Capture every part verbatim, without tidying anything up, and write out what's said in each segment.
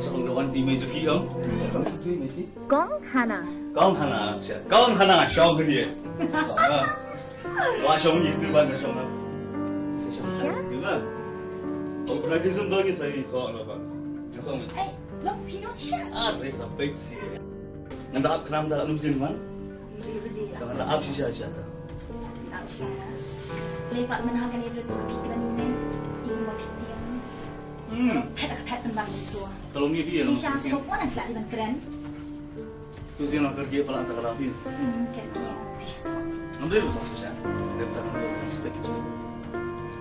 Sa kong da wan ti mei tu fi ong. Kong Hana. Kong Hana, acha. Kong Hana, shong ke dia. Sa na. Wa shong ni tu ban shong na. Sa shong. Acha. Tu na. Oh, na di sum bagi sa i thok na ba. Shong. Eh, long phi no cha. Ah, re sa pek si. Ngan da ap khnam da lum jin man. Ri baje. Ngan da ap shisha shisha da. Ap shisha. Lepak mana kane tu tu phi kena ni ne. Ing ma phi tiang. Hmm. Phet ka phet pynban ni tu. Tolong ni dia, tolong shisha ni. Semua pun nak kelak di ban keren. Tu sih nak kerja pala tak kelak ni. Hmm, kerja. Ambil tu shisha. Dia tak nak spek tu.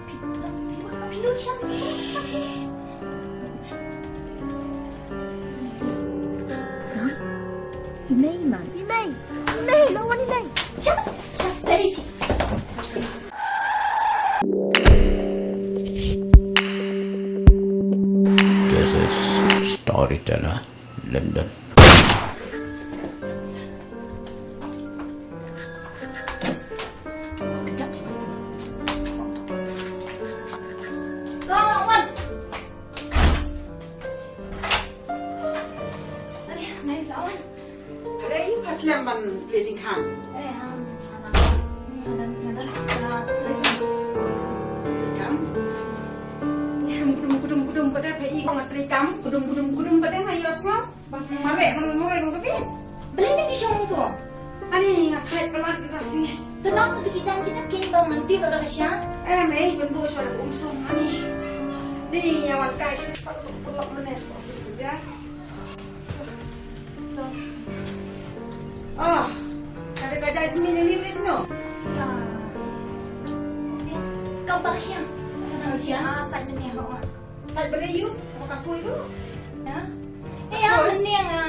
Phi, phi, phi, phi, phi, phi, phi, phi, phi, phi, Sa? I mei man. I mei. I mei, long wan i mei. Shut up. Shut up. Very good. This is Storyteller London. Are, ngai la wan. Are, i pas lem ban plie jingkhang. Eh, ha, ha, ha, ha, ha, ha, ha, ha. Kam. Ni ham kudum, kudum, kudum, pada phi i kong trei kam. Kudum, kudum, kudum, pada ngai yos ngam. Bas mareh mareh mareh mareh. Balei me phi shong tu? Ani nga thait palat kita si. Tenang tu ki jam kita kin bang nanti lo dah kasih. Eh, mei, ben bo shong um sung ani. Ni ya wan kai shi pat tu pelok menes ko tu saja. Oh, ada kerja sini ni beri sini. Ah, si, kau bak siang. Kau bak siang. Ah, sat ni ha. Sait ba dei ïu, ba ka pui ruh. Ha? Eh, ïa, mynne nga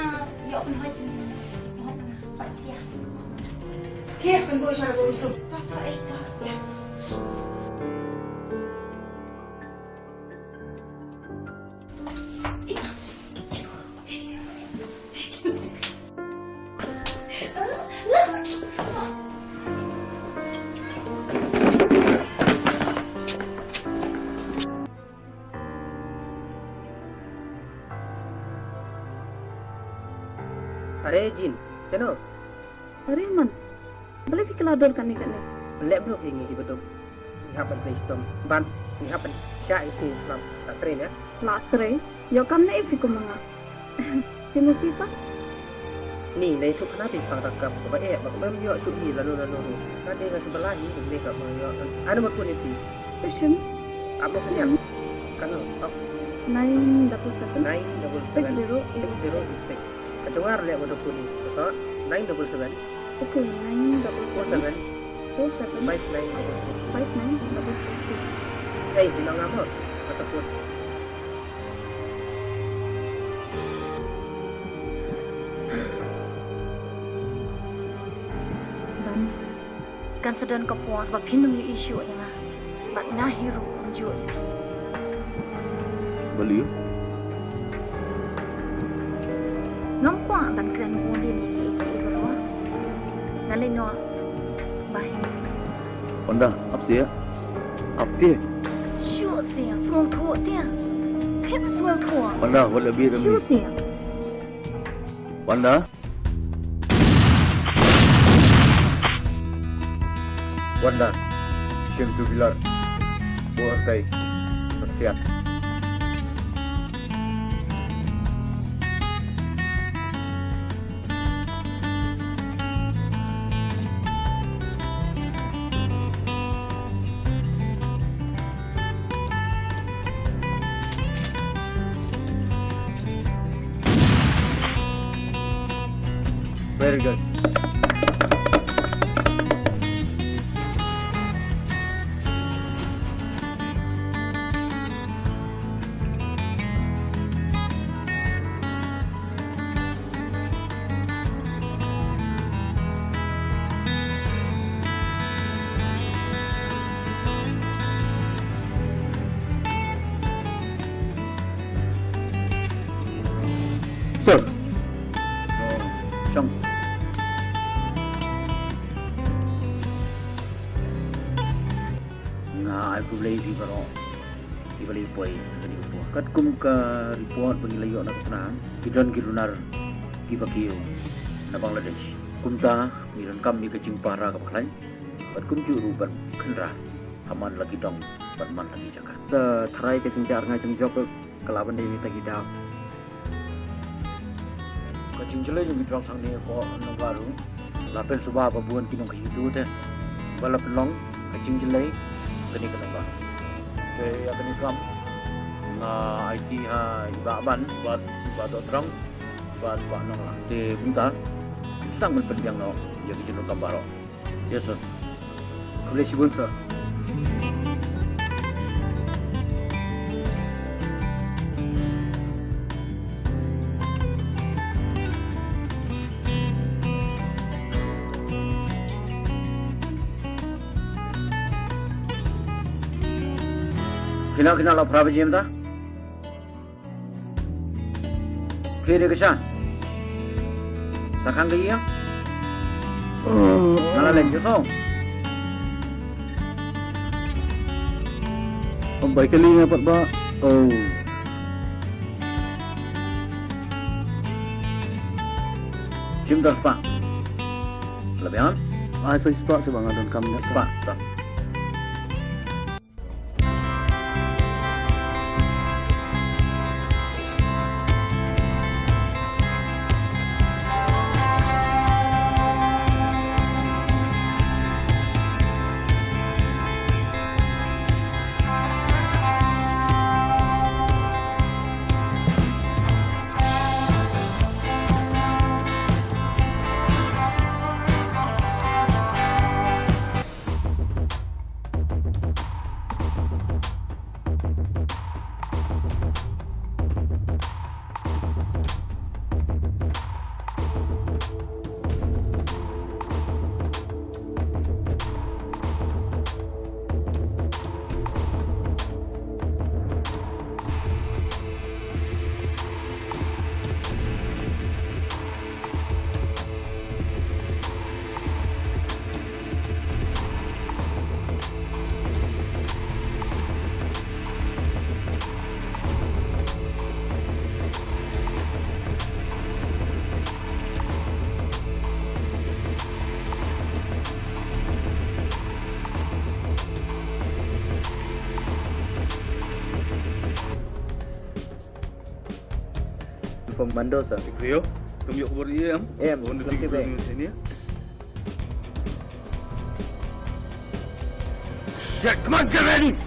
ïoh pynhoit, pynhoit, pynhoit sia. Khie pynbui sha rukom sum. Ta, ta, eh, ta, ïa. Are Jin, kano? Are man. Balei phi kylla dur kane kane? Leh bro phi ngi hi baduk. Ngi hap ban trei shitom. Ban, ngi hap ban shah isi lam. Ta trei ne? La trei. Ïoh kam ne phi kum ma nga. Phi mesti pa? Ni, lei tu kena phi pang rakam. Ba eh, ba kena ïoh suk ni lalu lalu. Kan dei nga sebelah ni, dei ka ma ïoh. Anu ma pun ni phi. Sim. Apa kena? Kan lo. Nine double seven. Nine double seven. Six zero eight six. Six zero eight six. Ka jong nga leh wa da pun ni. Ka nine double seven. Okay, nine double seven. Four seven. Four seven. Five nine double four. Five nine double four. Hey, bilang apa? Masa pun. Ban. Kan sa don ka por ba phin ym ïohi shuh ïa nga. Bad nga hi ruh ym ju ïohi ïa phi. Balei? Ngam kwah ban kren bun ïa kiei kiei baroh. Nga leh noh. Bye. Wanda, ap seh. Ap te. Shuh seh. Sngewthuh te. Phin sngewthuh. Wanda, wat la bit. Shuh seh. Wanda. Wanda, shim two wheeler. Buh hangtai. Persiap. Very good. Sir. Oh, Shong. Nga ai khublei ïa phi baroh. Ïa balei poi kane ka por. Katkum ka report ba ngi la ïoh na ka snam, ki don ki runar kiba kiew na Bangladesh. Kumta ngi donkam ïa ka jingpahara kaba khlaiñ bad kumjuh ruh ban khynra ha man la ki dong bad man la ki jaka. Te tharai ka jingjah rngai jong jop ka la ban dei na kita ki daw. Ka jingjlei jong ki drone shangne ko nongbaru la pynsuba ba bun ki nongkhaii te ba la pynlong ka jingjlei kane ka nongbaru. Te ïa kane kam nga aiti ha i Bah Ban bad i Bah Dohtrong bad Bah Nonglang. Te kumta sdang ban pynbiang noh ïa ki jingdonkam baroh. Yes sir. Khublei shibun sir. Kino kino la phra baje mynta? Phi dei ka sha. Sa khang ka ïing. Nga la leit ka song. Bai kali nga pat ba. Oh. Shim dar spah. La biang? Ai sa spah, sa ba nga donkam spah. Commando sa. Rio, kum yok bor iya em. Em, kum tiba. Sini. Shit, come on, get ready!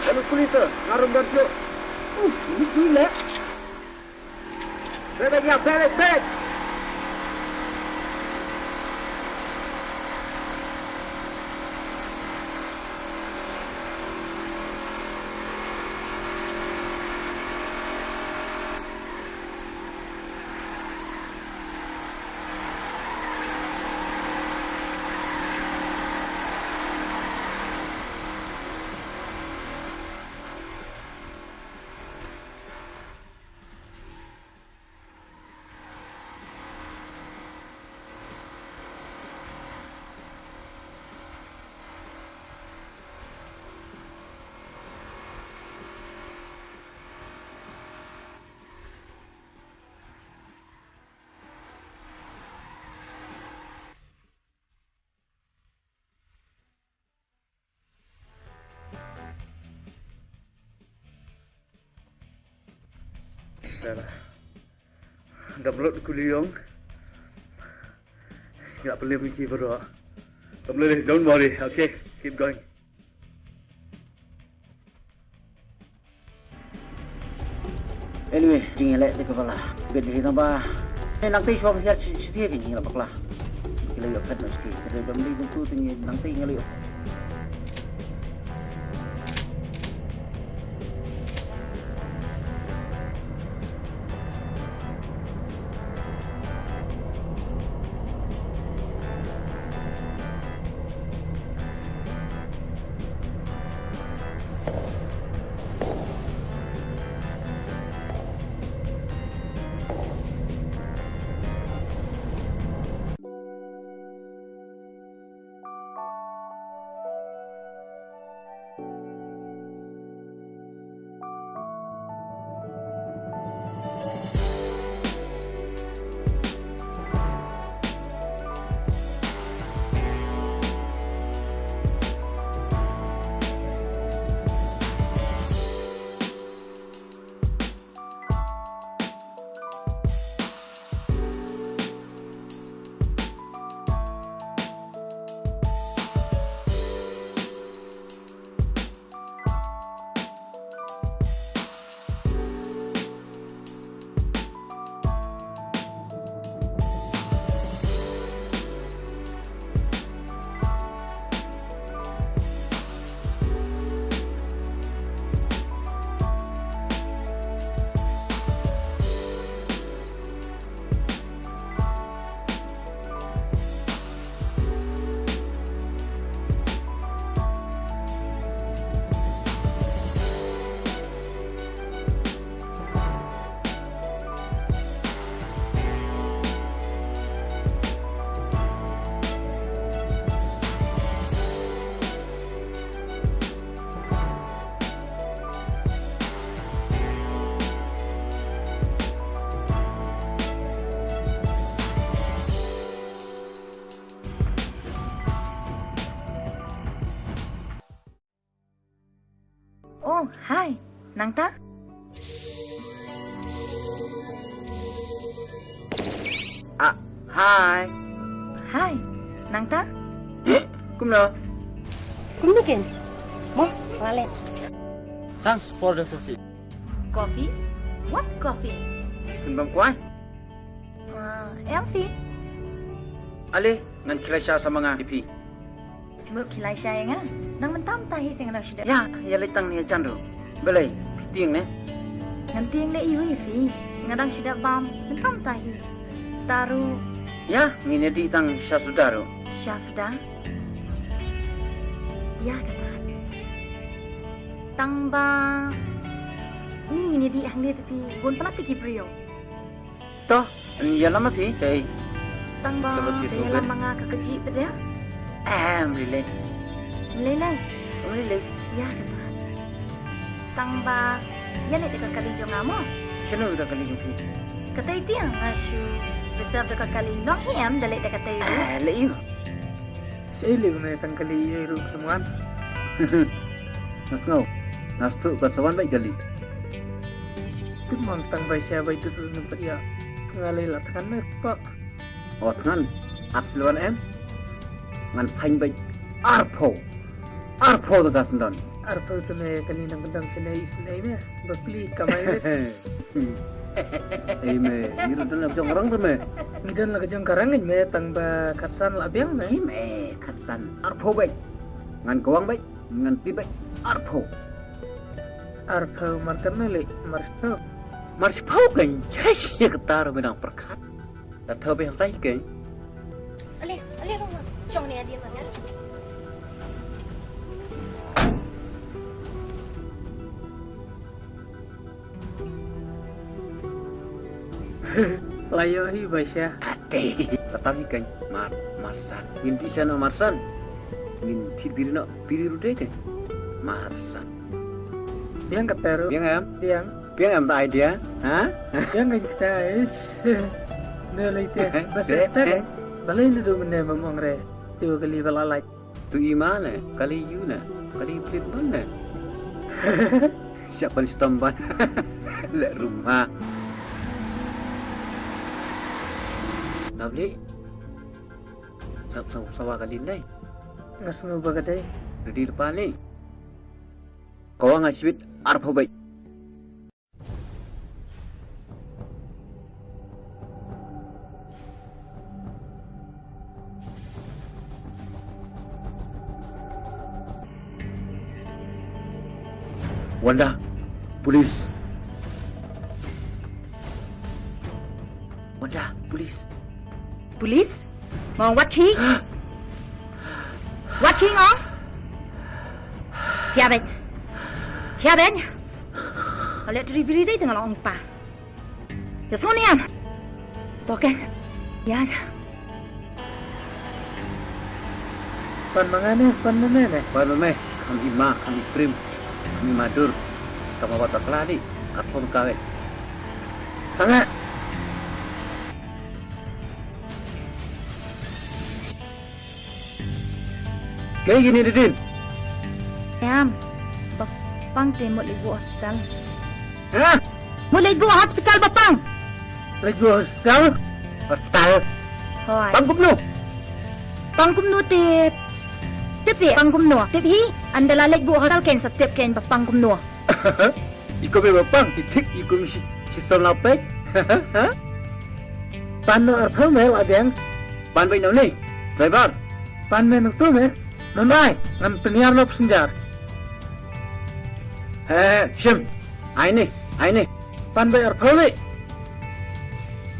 Hello, police, nga rum dan sio. Uh, ini gila. Balik, ya, balik, balik. Dam lut ku liong. Ngi la pynlip ïa ki baroh. Dam lut, don't worry. Okay, keep going. Anyway, jingïaleh te kaba la bit hi tang ba, eh, nangta shuwa ka hiar shi, shi te ka jingïaleh bakla. Ki la ïoh phet na shi te, ka dei dam dei kumtu te ngi nangta ngi la ïoh. Oh, hi. Nangta? Ah, hi. Hi. Nangta? Kumno? Kumno ken? Mo, wale. Thanks for the coffee. Coffee? What coffee? Pynban kwai. Ah, Elsie. Ale, ngan khie lai sha sa ma nga ïa phi. Mut khie lai sha ïa nga. Nang mynta mynta hi te nga dang shu dep. Ïa, ïa leit tang ne jan ruh. Balei, phi tieng ne? Ngan tieng lei ïa u ïa phi. Nga dang shu dep bam mynta mynta hi. Taru. Ïa, ngin ïa dih tang sha suda ruh. Sha suda? Ïa kata. Tang ba ni ngin ïa dih hangne te phi bun palat te ki briew. To, ïalam ma phi, te. Tang ba, ïalam ma nga ka kajih pat de. Em, lei lei. Lei lei. Lei lei. Ïa kata. Tang ba, ïa leit da ka kali jong nga mo. Shano da ka kali jong phi? Katei tiang nga shu reserve da ka kali, nonghi em da leit da katei. Eh, lei ïa. Sa lei me tang kali ïa ruh ka wan. Nga sngew. Nga sngewthuh ka sa wan bad kali. Tip mang tang bai sha bai tut ruh nampat ïa. Nga lei la thngan ne pa. O thngan. Ap tluan em. Ngan phanh bad arphew. Arphew ta ka sendon. Arphew te me kani nang bendang sene isne me. Bapli kamai. Ei me, ngi don la ka jong ka rang te me. Ngi don la ka jong ka rang me tang ba khatsan la biang me. Ei me, khatsan. Arphew bad. Ngan kawang bad, ngan ti bad. Arphew. Arphew mar kan le, mar shiphew. Mar shiphew kan, jai shi ka tar me nang perkhat. La thaw bad hal tai kan. Ale, ale rong. Jong ne adi ma kan. La ïoh hi ba sha. Ate. Kata hi kan mar, marsan. Ngin dih sha no marsan. Ngin thied biri no, biri ruh de kan. Marsan. Biang kata ruh. Biang em? Biang. Biang em ta idea? Ha? Biang kan kata is. Ne lai te. Bas te kan. Balai ne do mene mamong re. Tu kali bala lai. Tu i ma ne, kali yu ne, kali plit ban ne. Siap ban stom ban. Leh rumah. Nga bli. Sap sa sawa ka lin dei. Nga sngew ba ka dei. Ready lepa lei. Ka wan ha shibit arphew beit. Wanda, police. Wanda, police. Police? Mo wat khi? Wat khi ngo? Thia beng. Thia beng. Ale tri biri dei tengah long pa. Ya soniam. Token. Ya. Pan mangane, pan mene. Pan mene. Kami ma, kami prim. Kami madur. Kama wata keladi. Katpon kawe. Sanga. Kaei kine, Didin? Em, ba pang te mut leit buh hospital. Ha? Mut leit buh hospital ba pang. Leit buh hospital? Hospital. Hooid. Pang kumno? Pang kumno te. Tip hi pang kumno. Tip hi, ynda la leit buh hospital kein sa tip kein ba pang kumno. Iko me ba pang, i thik iko me shi, shi sol na pek. Pan no arphew me la biang. Pan bai no ni, driver. Pan me nang tu me, mamai, ngam peniar no passenger. He, shim, ai ni, ai ni. Pan bai arphew ni.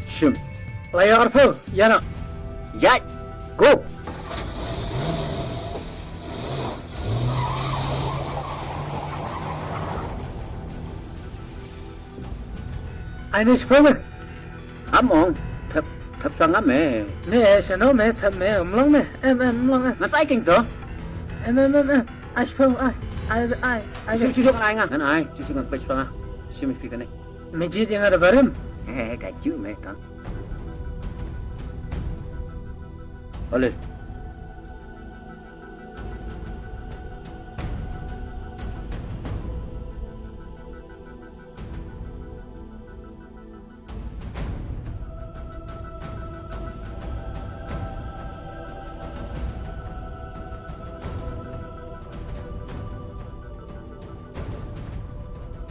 Shim. Lai arphew, ya na. Ya, go. Ai ni shiphew me. Am ong, thep, thep sanga me. Me, shano me, thep me, mlong me. Em, em, mlong em. Ngan ai king to. Em, em, em, em. Ai shiphew, ai, ai, ai, ai. Shu, shu, shu, ngan ai nga, ngan ai. Shu, shu, ngan pech sanga. Shim phi kane. Me ji jing ada barim. Eh, ka ju me ka. Ole.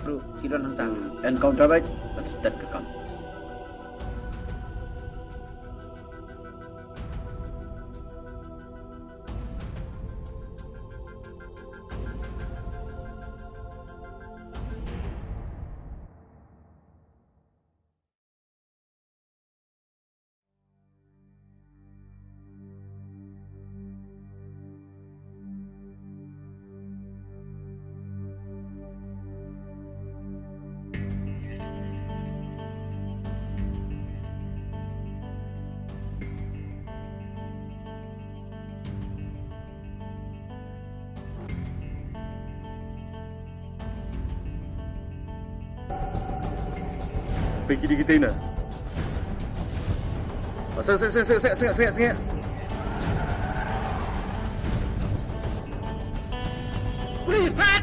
Bro, ci don hangta. Encounter bait, ban start ka kam. Peki di kita ina. Sengit, sengit, sengit, sengit, sengit, sengit. Police, back!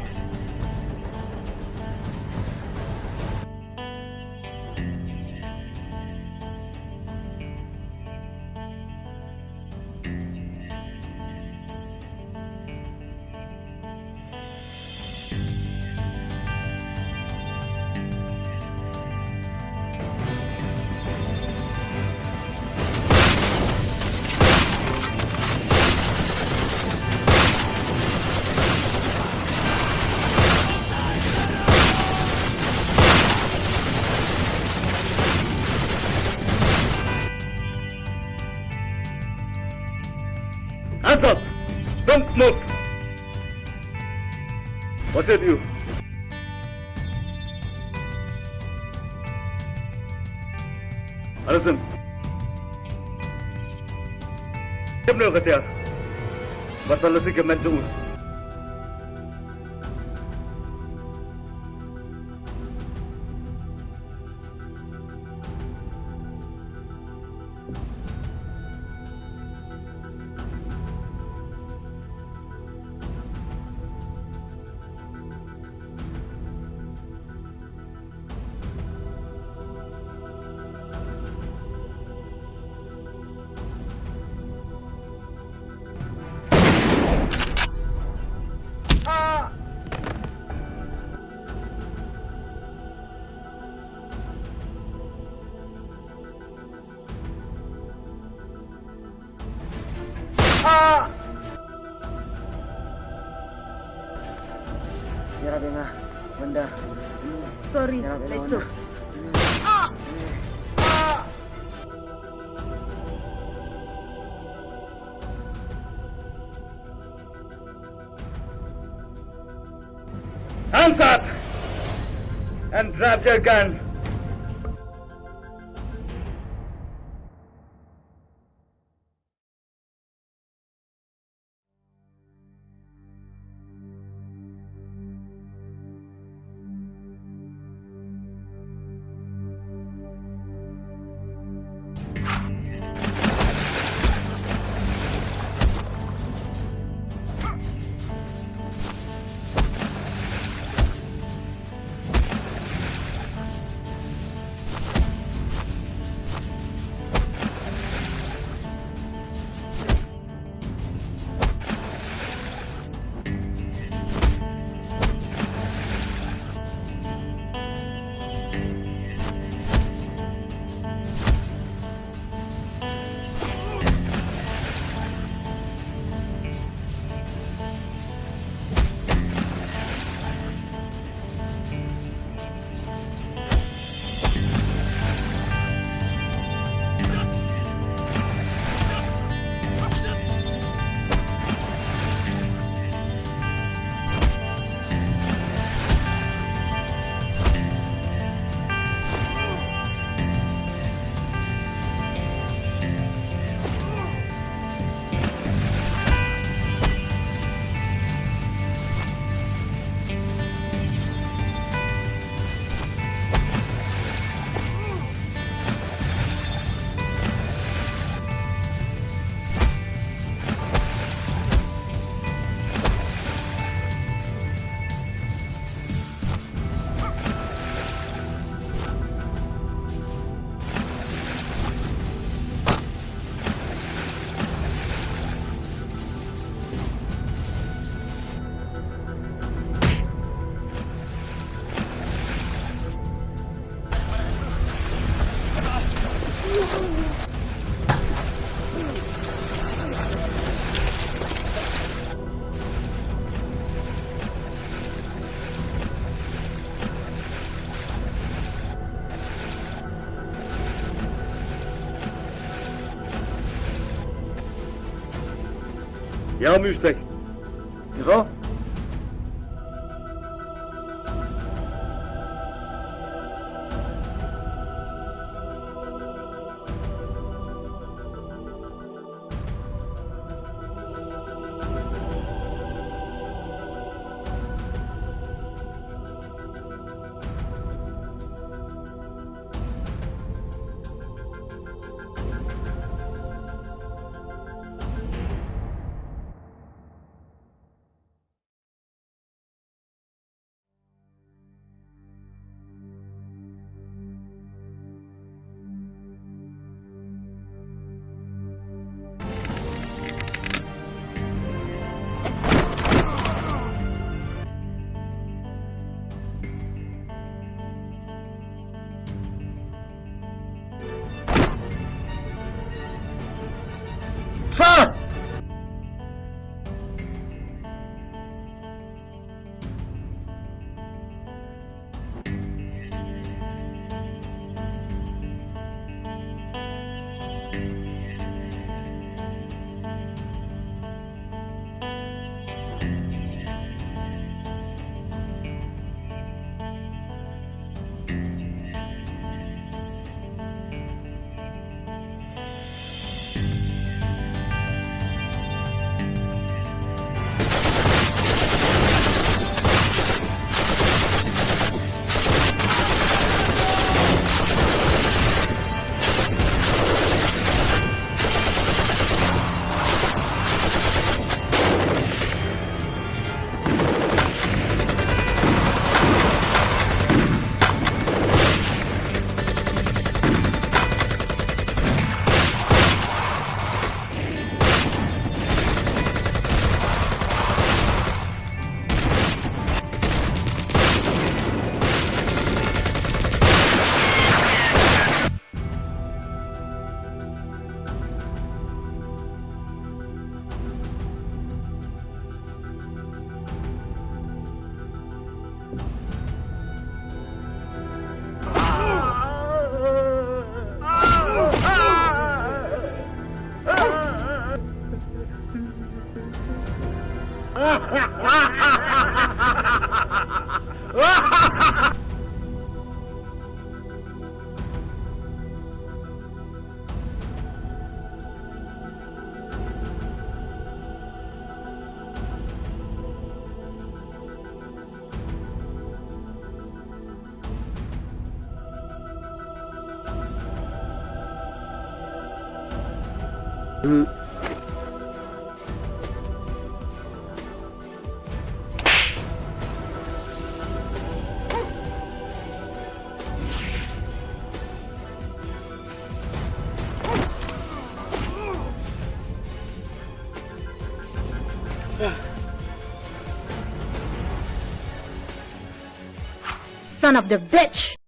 Hands up! Don't move! What's it you? Arrestem. Jab ne katiar. Bata lasi ke men jung. Sorry, let's go. Hands up and drop your gun. Ja, Müstek. Ja. Son of the bitch!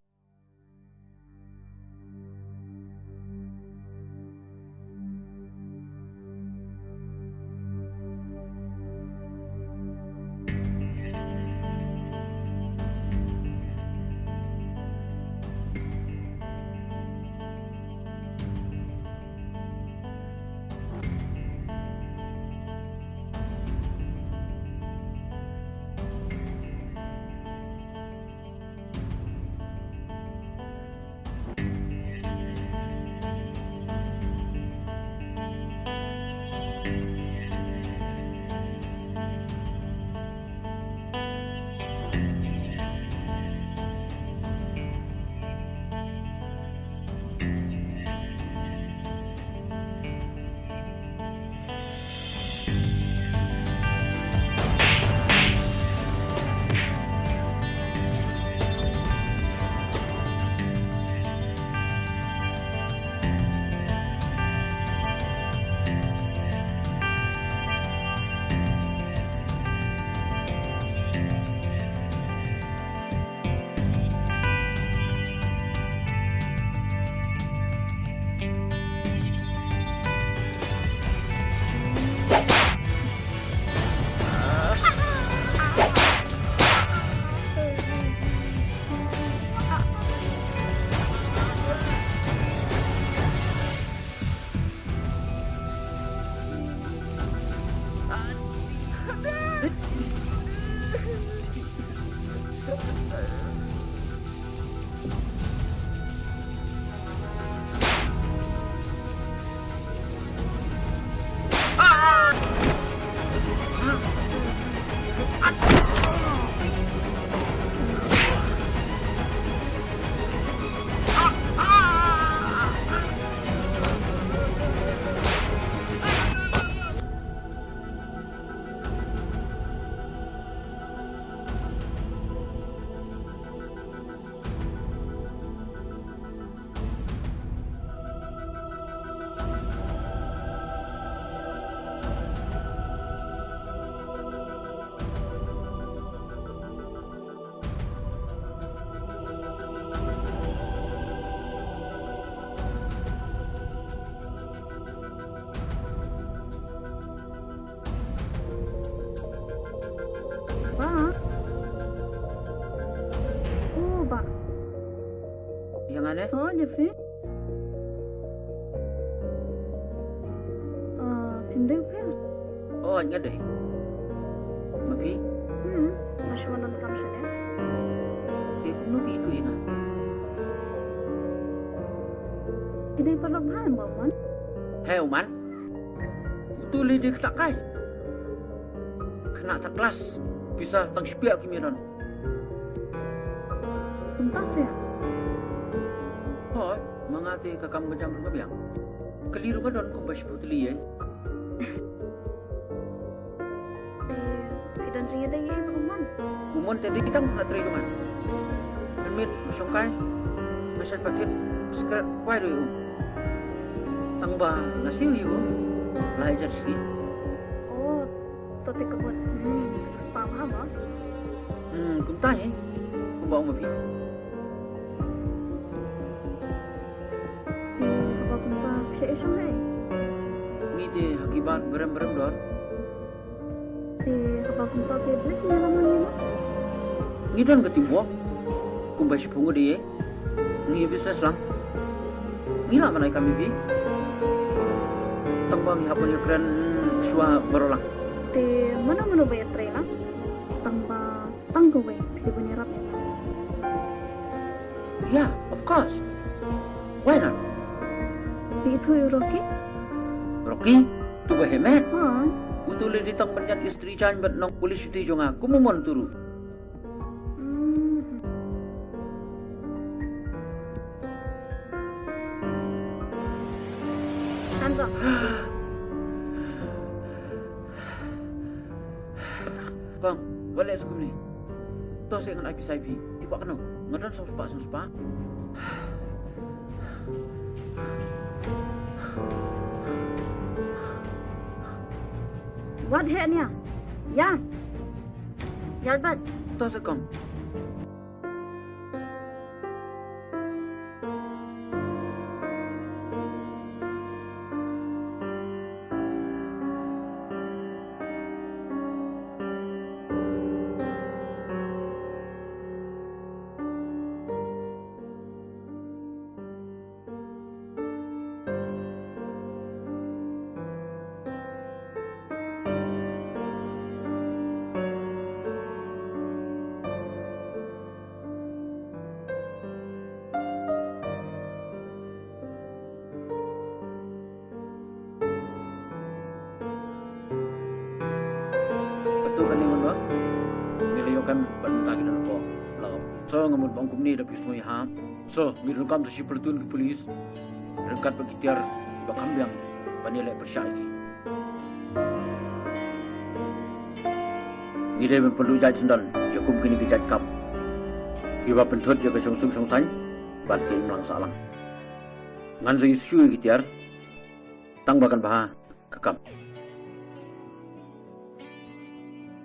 Ba. Oh, ba. Ïa nga ne? Oh, ïa phi. Ah, phim dei u phi? Oh, nga dei. Ma phi? Hmm, nga shu wan don kam shane. Phi kumno phi ïathuh ïa nga? Phi dei paralok bha em ba u Man? He u Man. Utu lei dei kata kai. Khynnah third class, pisa tang shiphew kim ïa don. Kumta seh? Hooid, ma nga te ka kam ka jam ruh ka biang. Kali ruh ka don kumba shiphew tylli ei. Te phi don jingïadei ei bad u Mon? U Mon te dei tang u khynnah trei ka Man. Mynmiet u shongkai, u shait pat thied, u skret, kwai ruh ïa u. Tang ba nga siew ïa u la hajar sngi. Oh, to te ka mut. Hmm, ka spah bha mo. Hmm, kumta hi. Kumba ong ma phi. Te haba kumta phi shah ïa u shong hei? Ngi te ha ki bar brem brem dor. Te haba kumta phi bret ne la man ne ma? Ngi don ka teamwork. Kumba shiphew ngut ei. Ngi business lang. Ngi lah ban ai kam ïa phi. Tang ba ngi hap ban ïakren shuwa baroh lang. Te mano mano ba ïatrei la? Tang ba tang kawei, te ban ïarap ïa nga. Yeah, of course. Why not? Phi ithuh ïa u Rocky? Rocky? Uto ba heh met? Ha. Uto lei dei tang ban ïaid ïa u Sri Jain bad nong police shuti jong nga. Kumno mon uto ruh? Hmm. Hands up. Kong, wat leh sa kumne. To seh ngan ai pisa ïa phi. Phi kwah kano? Nga don san spah, san spah. Wat heh nia. Ïa. Ïa bad. To seh kong. Katto katne ngan ong, ngi la ïoh kem bad mynta ki don hapoh la. So nga mut ba ong kumne da phi sngewbha. So ngi donkam da shi platoon ki police ryngkat bad ki tiar kiba kham biang ban ïaleh pyrshah ïa ki. Ngi dei ban pynduh jait syndon ïa kum kine ki jait kam kiba pynthut ïa ka shongsuk shongsaiñ bad ka imlang sahlang. Ngan sa ïashu ïa ki tiar tang ba kan bha ka kam.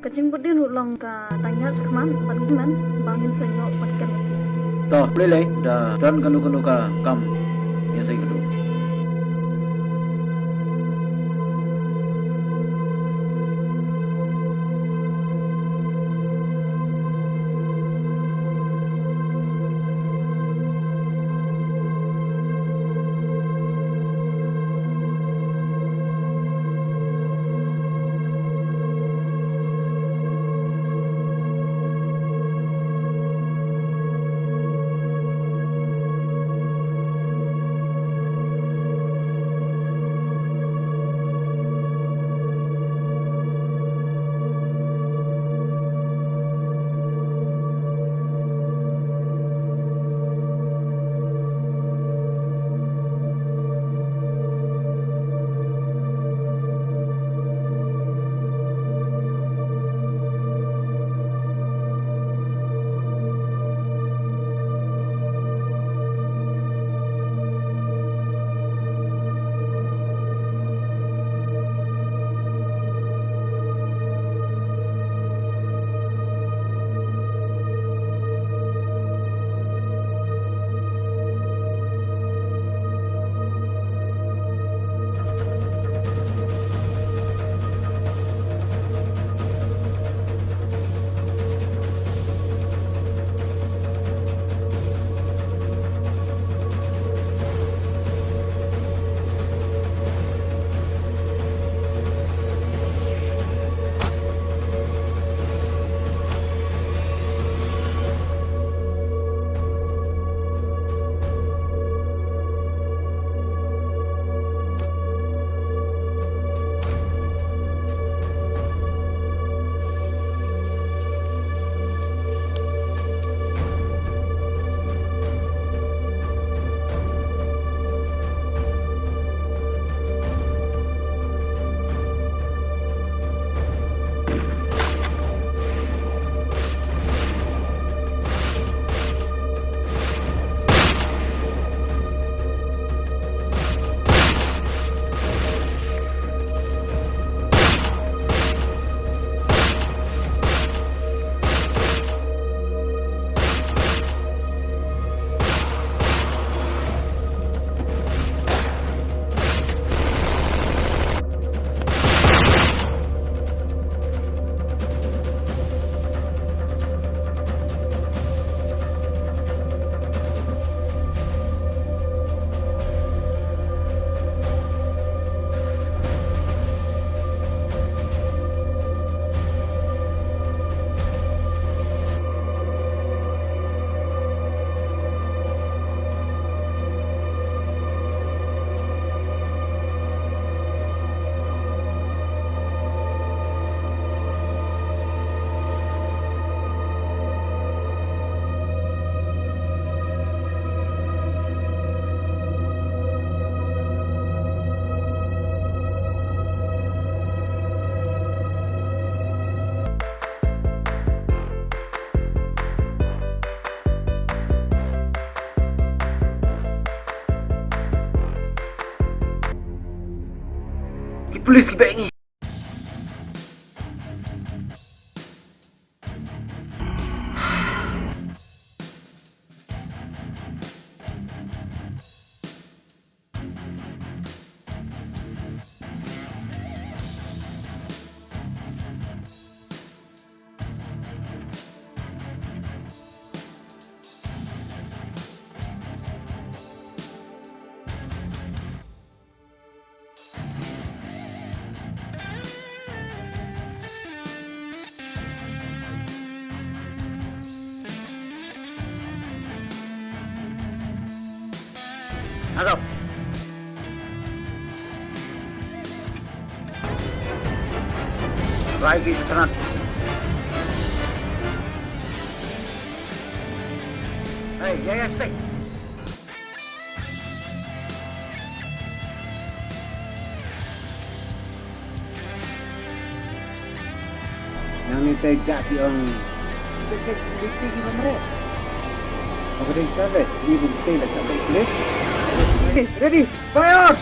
Ka jingbud dien ruh long ka dang ïaid shakhmat bad ngin ïa man ba ngin sa ïoh bad kem ïa ki. To, U Blei lei, da don kano kano ka kam ngin sa ïakynduh. Police ki beh ngi. Hands up. Rai ki strat. Hey, yeah, yeah, stay. Nangne te ja ki ong. Te te te ki bamre. Ka dei sa le, ni bun te la sa le. Okay, ready, fire!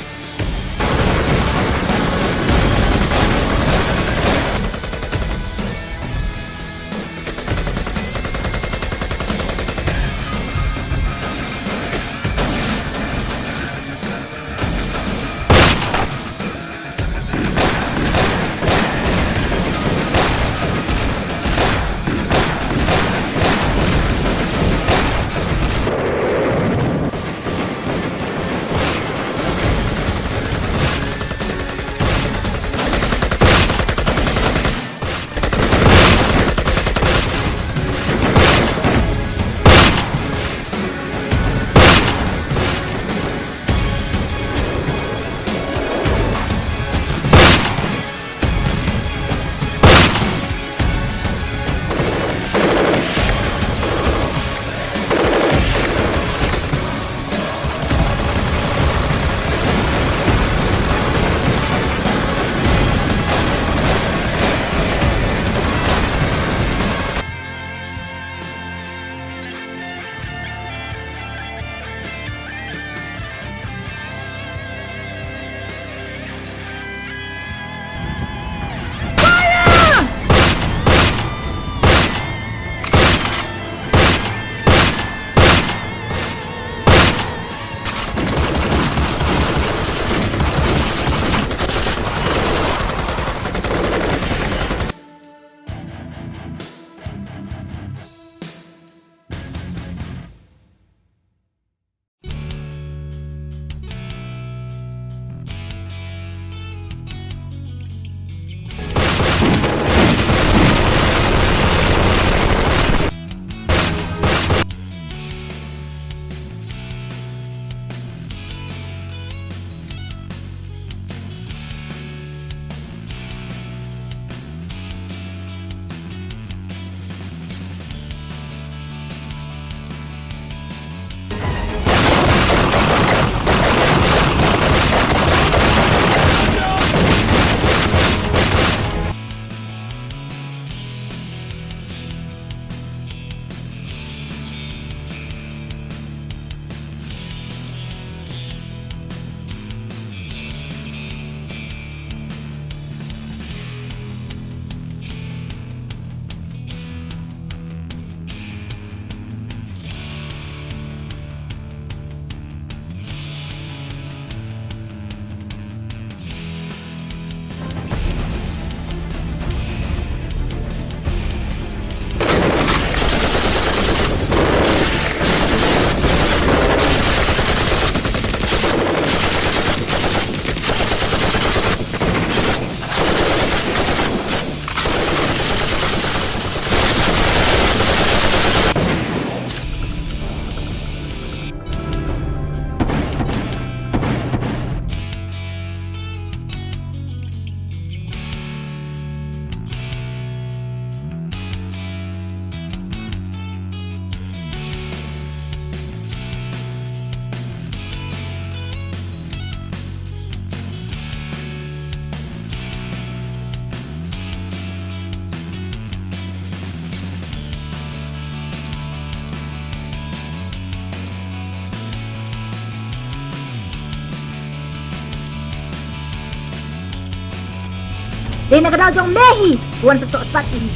Dei na ka daw jong me hi wan pynsohsat ïa ngi.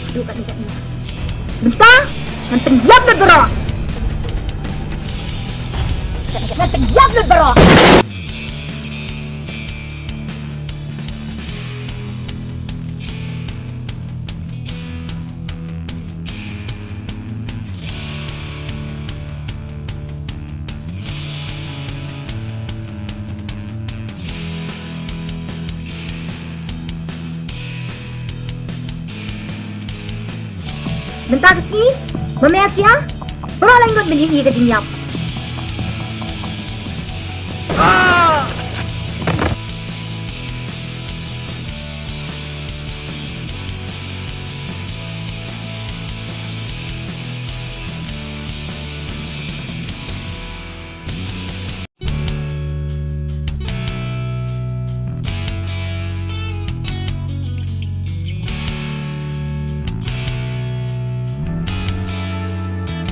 Haduh katne katne. Mynta ngan pynïap lut baroh. Ngan pynïap lut baroh. Mynta ka sngi ma me Asia, baroh lem ngut men ïohi ïa ka jingïap.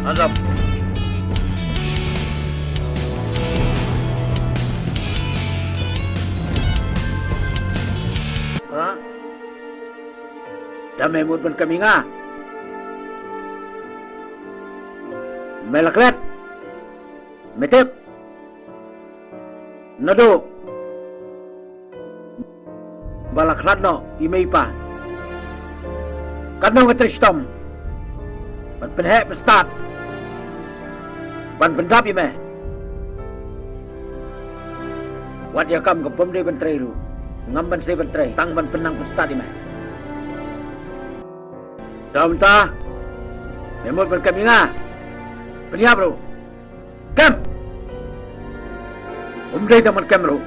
Hands up. Ha? Te me mut ban kem ïa nga? Me la klet? Me tip? Naduh ba la khlad noh i mei i pa, katno nga trei shitom ban pynheh pynstad, ban pyndap ïa me. Wat ïa kam ka bym dei ban trei ruh, ngam ban sei ban trei tang ban pynnang pynstad ïa me. Te mynta me mut ban kem ïa nga? Pynïap ruh. Kem! Ym dei tang ban kem ruh,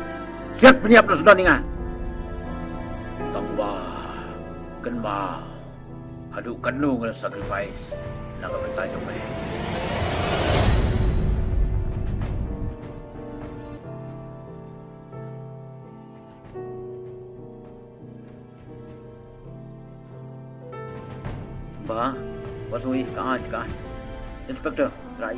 siat pynïap noh sdang ïa nga. Tang ba kynmaw haduh katno nga la sacrifice na ka bynta jong me. Bah, wat sngewbha, ka ai, ka ai. Inspector, rai.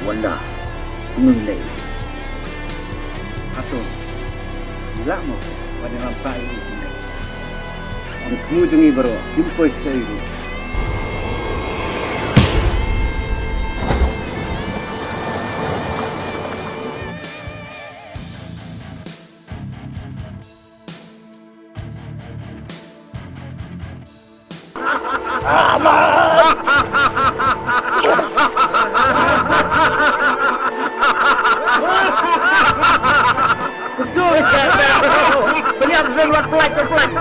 Wanda, kumno ngi leh? Hato ngi lah mo ban ïalam sah ïa u? Ong thmu jong ngi baroh kim poi sha ïa u. Betul. Pynïap zeng wat plak, plak.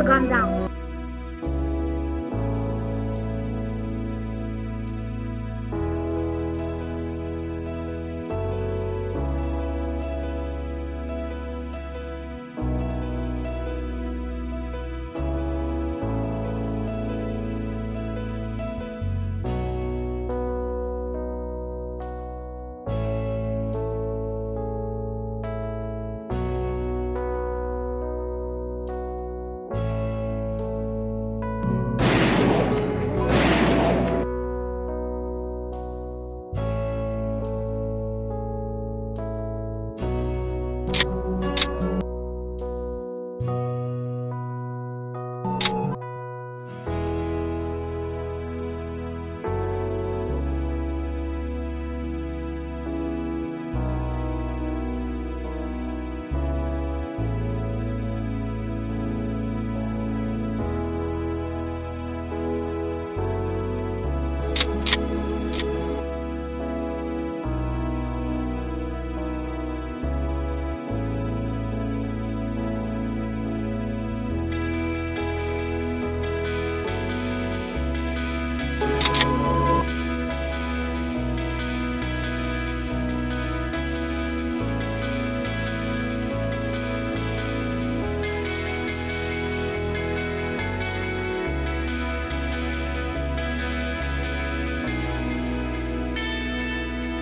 Calm down.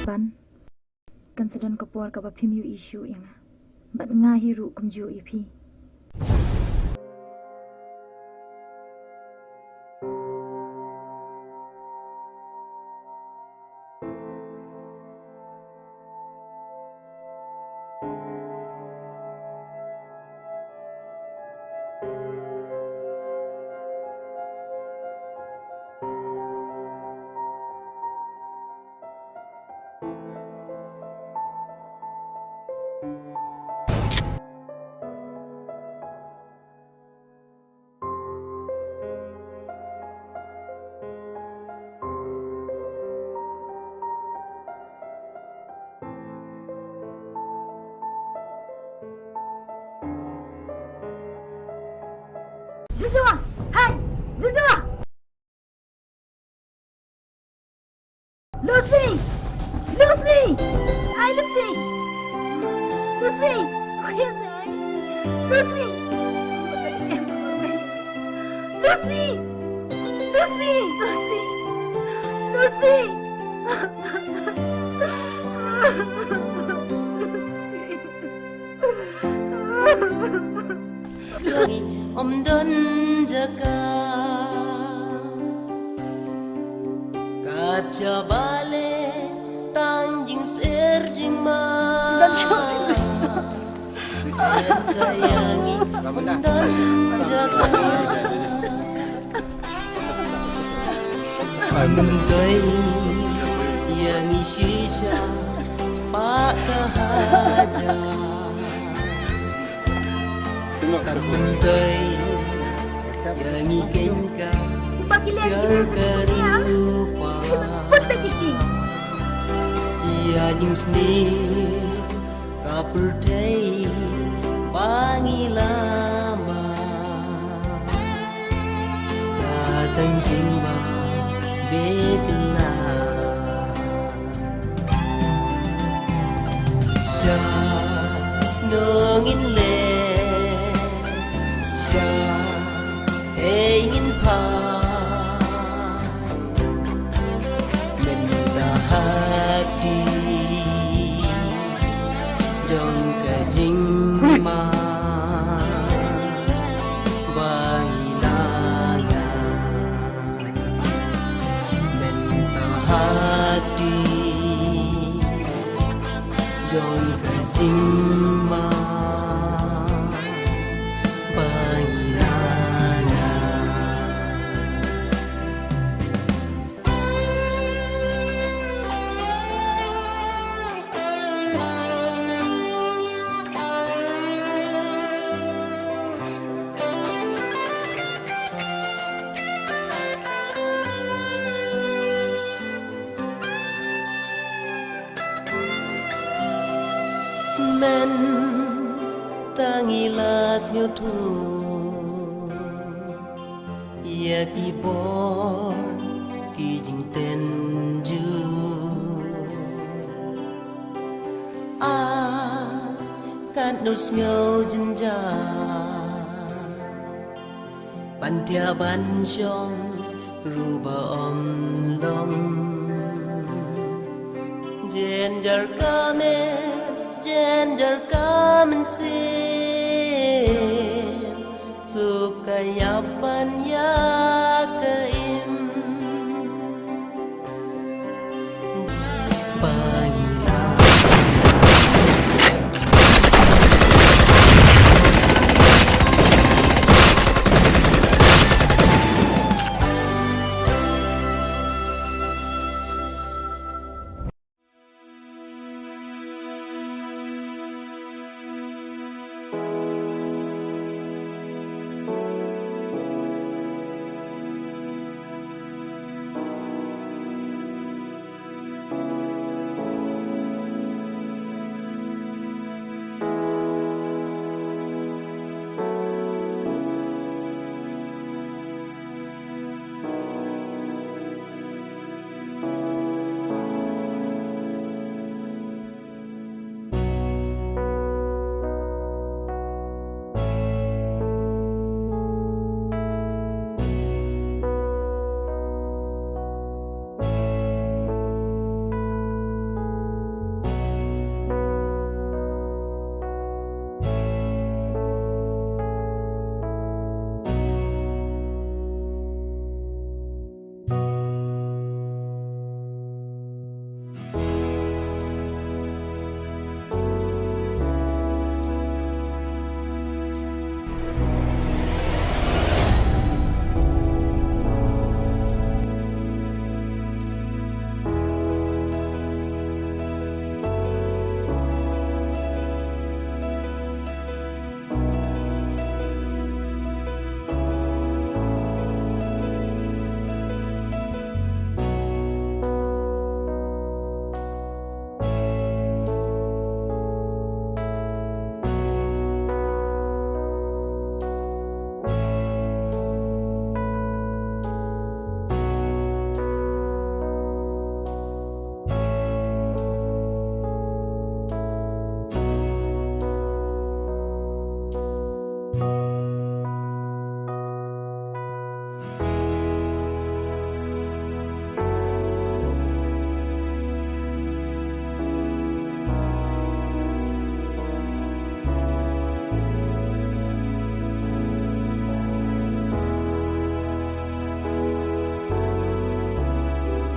Ban, kan sa don ka por kaba phim ïohi shuh ïa nga. Bad nga hi ruh kumjuh ïa phi. Joshua! Hey! Joshua! Lucy! Lucy! Ai, Lucy! Lucy! Lucy! Lucy! Lucy! Lucy! Lucy! Lucy! Lucy! Sorry, ym don jaka. Kat jaba leh tang jingsyrjeng ma. Ym don jaka. Ym dei ïa ngi shisha spah ka hajar. Ym dei ïa ngi keiñ ka siar ka rupa. Ïa jingsniew ka pyrthei ba ngi la mad. Sa tang jingbam beit la. Shano ngin leh, shaei ngin phai. Mynta ha kti jong ka jingma ba ngi la ngat. Mynta ha kti jong ka jingma ba ngi la ngat. Mynta ngi la sngewthuh. Ki bor ki jingtynjuh. A katno sngew jynjar. Ban thiah ban shong ruh ba ym long. Jynjar ka mer, jynjar ka mynsiem. Suk ka ïap ban ïa ka im. Ba ngi la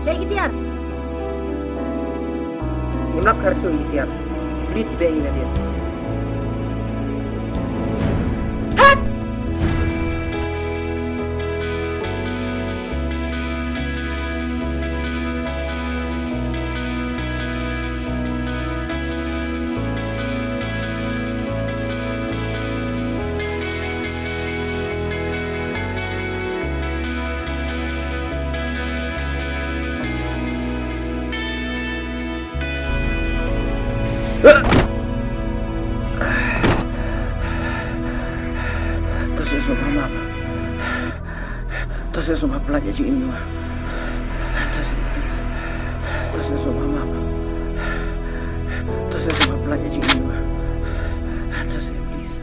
Shai ki tiar. Ngim lap kharsu ïa ki tiar. Ki police ki beh ïa ki tiar. Hat! To sngewbha map. To sngewbha pynlait ïa jingim jong nga. To sngewbha, please. To sngewbha map. To sngewbha pynlait ïa jingim jong nga. To sngewbha, please.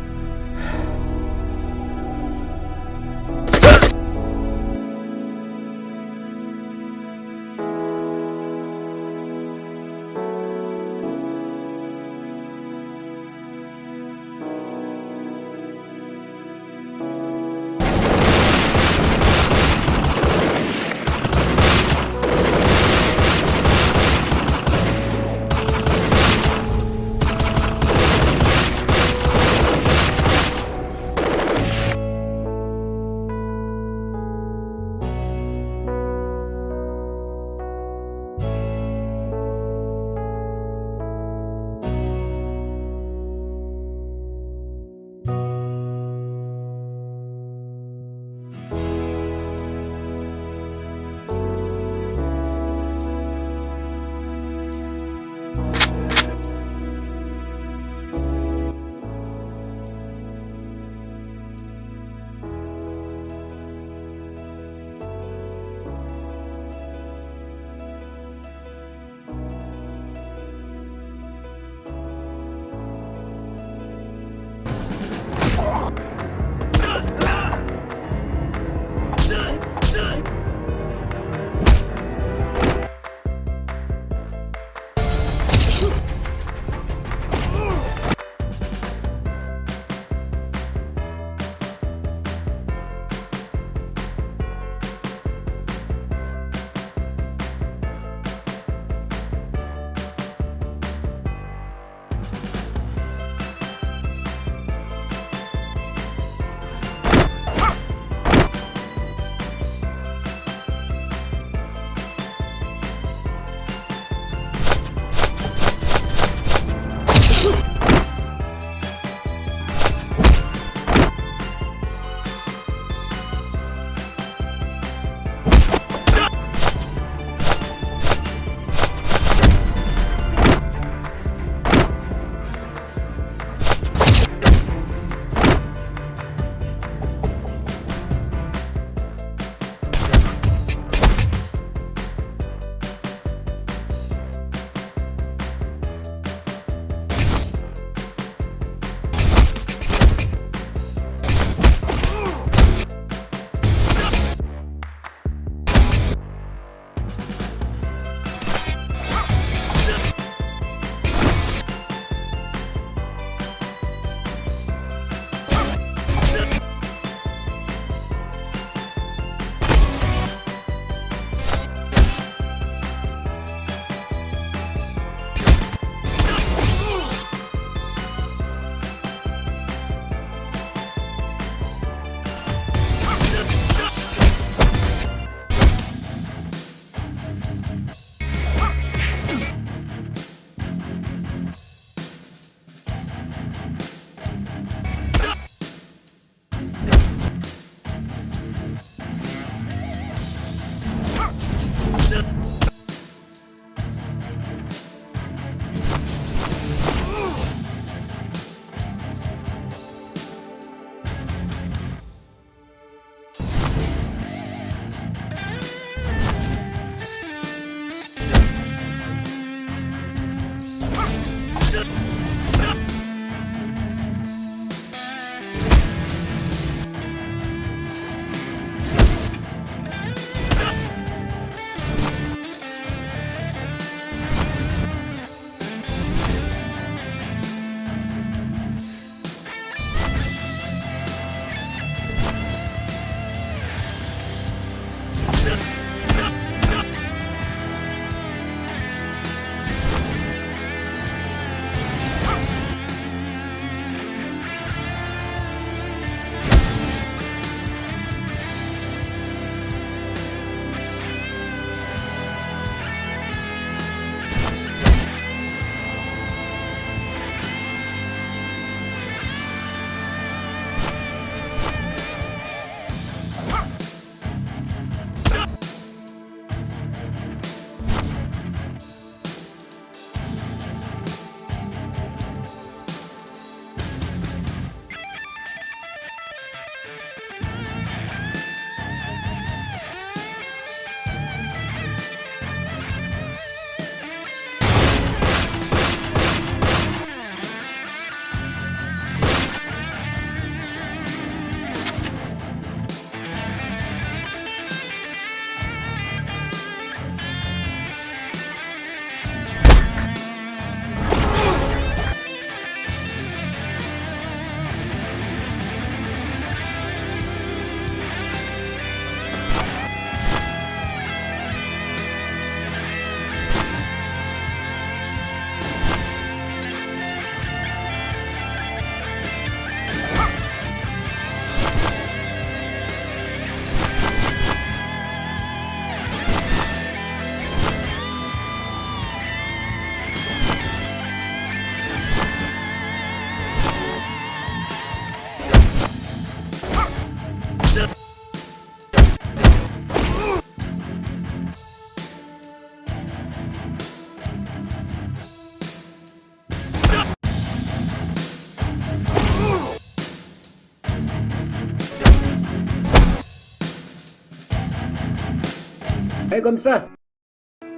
Kam sa.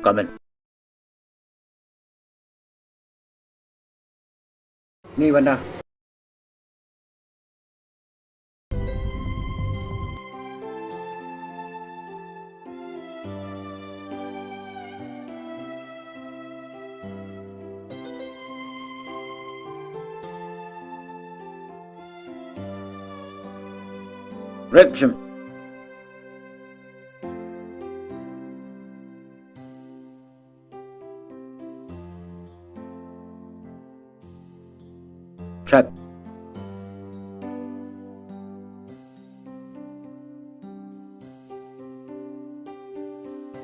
Kamen. Ni Wanda. Reaction. Check.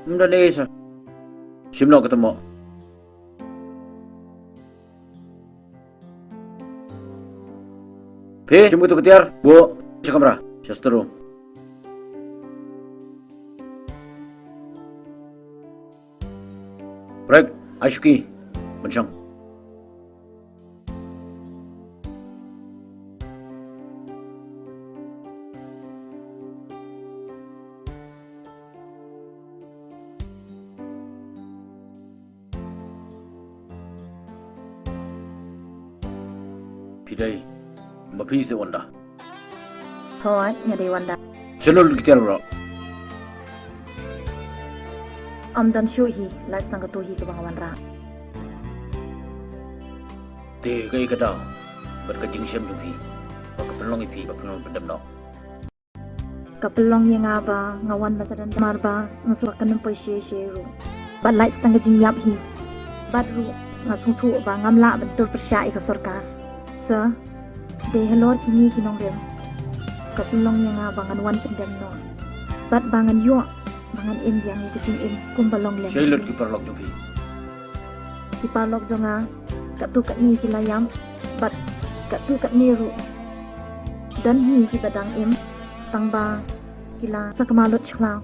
Ym don ei sa. Shim noh kata mo. Phi, shim katu ka tiar, buh sha kamra, sha store room. Break, ai shuki, pynshong. Phi dei ma phi se Wanda? Hooid, nga dei Wanda. Shano lut ki tiar baroh? Ym don shuh hi, lait tang kato hi kaba nga wanrah. Te kaei ka daw bad ka jingshem jong phi ba ka pynlong ïa phi ba phi wan pyndem noh? Ka pynlong ïa nga ba nga wan ba sdang namar ba nga sngew ba kan ym poi shisha ruh. Bad lait tang ka jingïap hi. Bad ruh nga sngewthuh ba ngam lah ban tur pyrshah ïa ka sorkar. Sa dei halor kine ki nongrim ka pynlong ïa nga ba ngan wan pyndem noh. Bad ba ngan ïoh ba ngan im biang ïa ka jingim kumba long lem. Shai lut ki paralok jong phi? Ki paralok jong nga katto katne ki la ïap bad katto katne ruh don hi kiba dang im tang ba ki la sakma lut sha khlaw.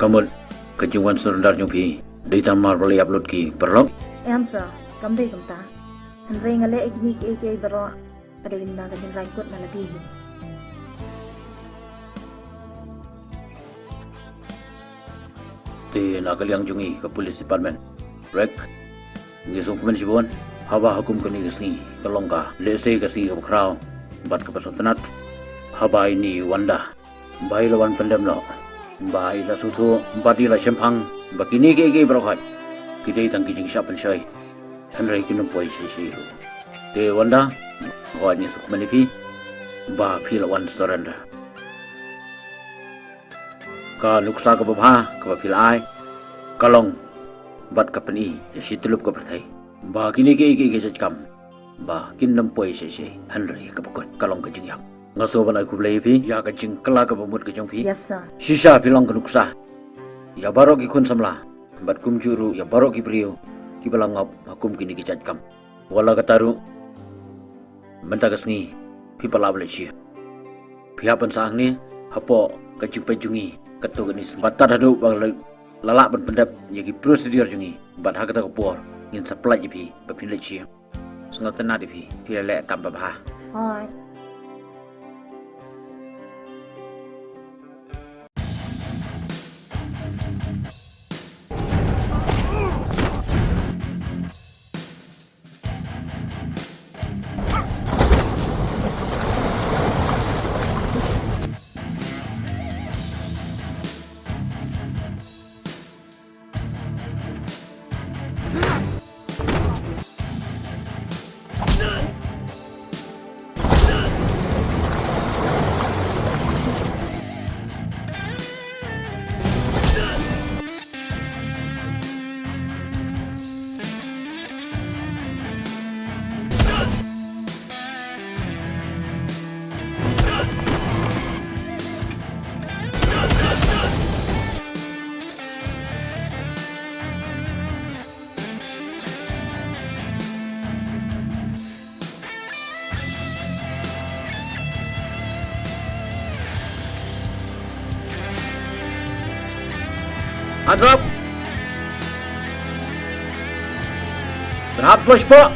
Ka mut ka jingwan surrender jong phi dei tang namar ba la ïap lut ki paralok? Em sir, kam dei kumta. Hynrei nga leh ïa kine kiei kiei baroh ka dei na ka jingrai kut na lade hi. Te na ka liang jong ngi ka police department, Rek, ngi sngewkmen shibun haba ha kum kane ka sngi ka long ka lehse ka sngi kaba khraw bad kaba sngewtynnat, haba ine i Wanda ba i la wan pyndem noh, ba i la sngewthuh bad i la shemphang ba kine kiei kiei baroh khoit ki dei tang ki jingshah pynshoi, hynrei kin ym poi shisha ruh. Te Wanda, nga kwah ban sngewkmen ïa phi ba phi la wan surrender. Ka nuksa kaba bha kaba phi la ai ka long bad ka pyni ïa shi tyllup ka pyrthei ba kine kiei kiei ki jait kam ba kin ym poi shisha, hynrei kaba kut ka long ka jingïap. Nga sngew ban ai khublei ïa phi ïa ka jingkylla kaba mut ka jong phi. Yes sir. Shisha phi long ka nuksa ïa baroh ki khun samla bad kumjuh ruh ïa baroh ki briew kiba la ngop ha kum kine ki jait kam. Wat la katta ruh, mynta ka sngi phi pat lah ban leit sha. Phi hap ban sah hangne hapoh ka jingpeit jong ngi katto katne sngi bad tad haduh ba la, la lah ban pyndep ïa ki procedure jong ngi bad ha kata ka por ngin sa pynlait ïa phi ba phin leit sha. Sngewtynnat ïa phi, phi la leh kam ba bha. Hooid. Hands up. Berhap shuwa shapoh.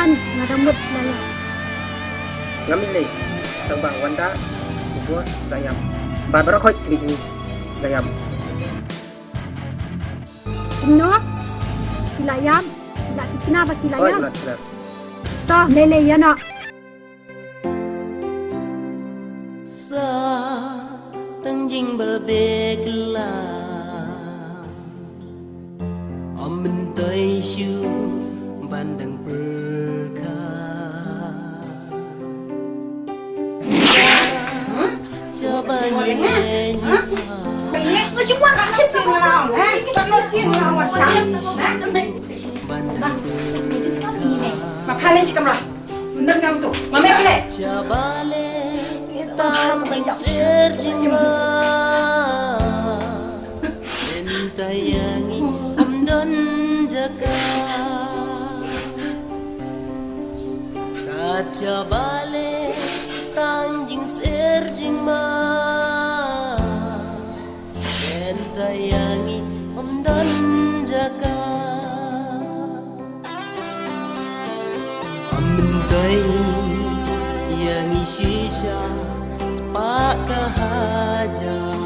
Nga dang mut la ïap. Ngam lei, tang ba Wanda, u bos la ïap. Ba baroh khoit kine ki la ïap. Kumno? Ki la ïap? La ki kna ba ki la ïap? Oi, la kna. To, lei lei ïa no. Sa tang jing ba bek la. Ym myntoi shuh ban dang pyrkhat. Sha ba ngi ïeng. Ban dang pyrkhat. Mama, kale. Sha ba leh tang jingser jingma. Mynta ïa ngi ym don jaka. Kat sha ba leh tang jingser jingma. Mynta ïa ngi ym don jaka. Ym myntoi ïa ngi shisha spah ka hajar.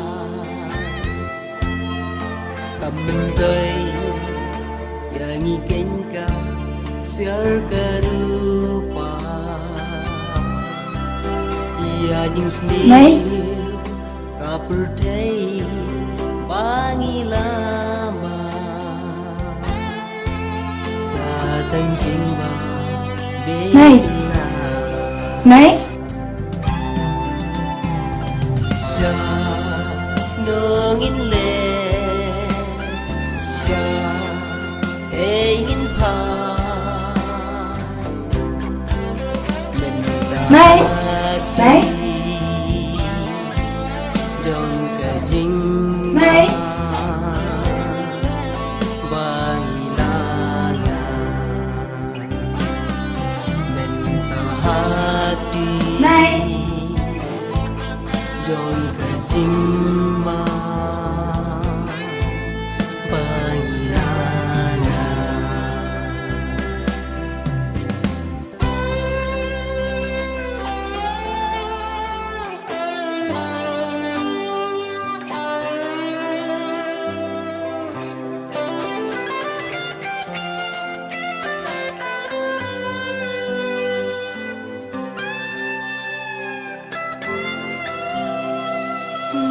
Kam myntoi ïa ngi keiñ ka siar ka rupa. Ïa jingsniew Mei. Ka pyrthei ba ngi la mad. Sa tang jingma Mei. Bela. Mei. Sha nongin le sha ei ngin pha. Mei. Mei. Jong ka jingma. Mei. Ba ngi la nga. Mynta ha ti. Mei. Jong ka jingma. Ba ngi la nga.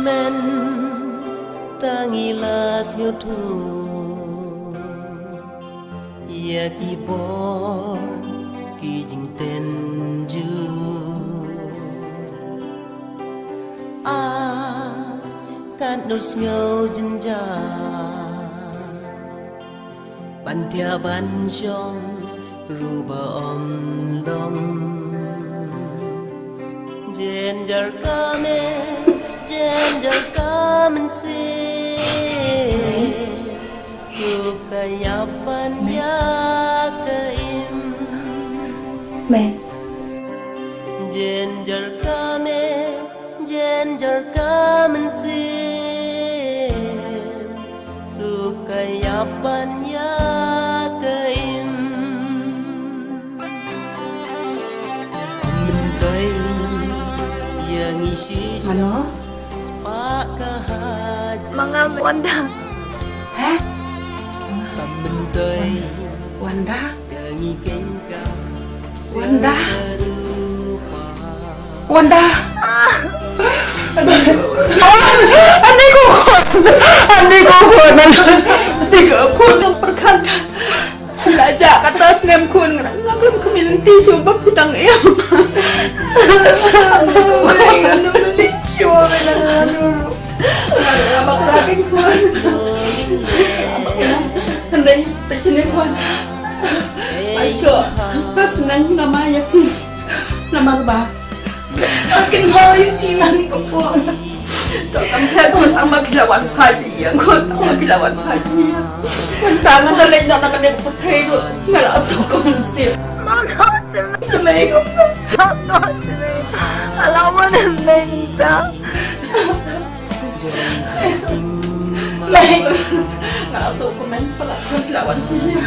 Mynta ngi la sngewthuh ïa ki bor ki jingtynjuh. A katno sngew jynjar ban thiah ban shong ruh ba ym long. Jynjar ka me, jynjar ka mynsiem. Suk ka ïap ban ïa ka im. Me. Jynjar ka me, jynjar ka mynsiem. Suk ka ïap ban ïa ka im. Mynta ïa ngi shisha. Mano? Spah ka hajar. Ma nga Wanda. Hah? Ka mynta Wanda? Ïa ngi keiñ ka Wanda. Wanda. Ani ko khun. Ani ko khun. Ani ko khun. Pyrkhat. La jah kata snem khun, nga sa khun khmih lynti shuh ba phi dang ïam. Anu meli shuh ba anu. Nga bakla khun. Hynrei pynshine khun. Ashoh ka sneng namar ïa phi. Namar ba Kin hoi ti man ko ko. To kam phet ko tang ba phi la wan pha shi ïa ko, tang ba phi la wan pha shi ïa. Ko tang na leit na ka dei ko pyrthei ko. Nga la so ko mynsiem. Ma no symei. Symei ko. Ma no symei. Ala wan symei ta. Mei. Nga la so ko men pala ko phi la wan shi ïa.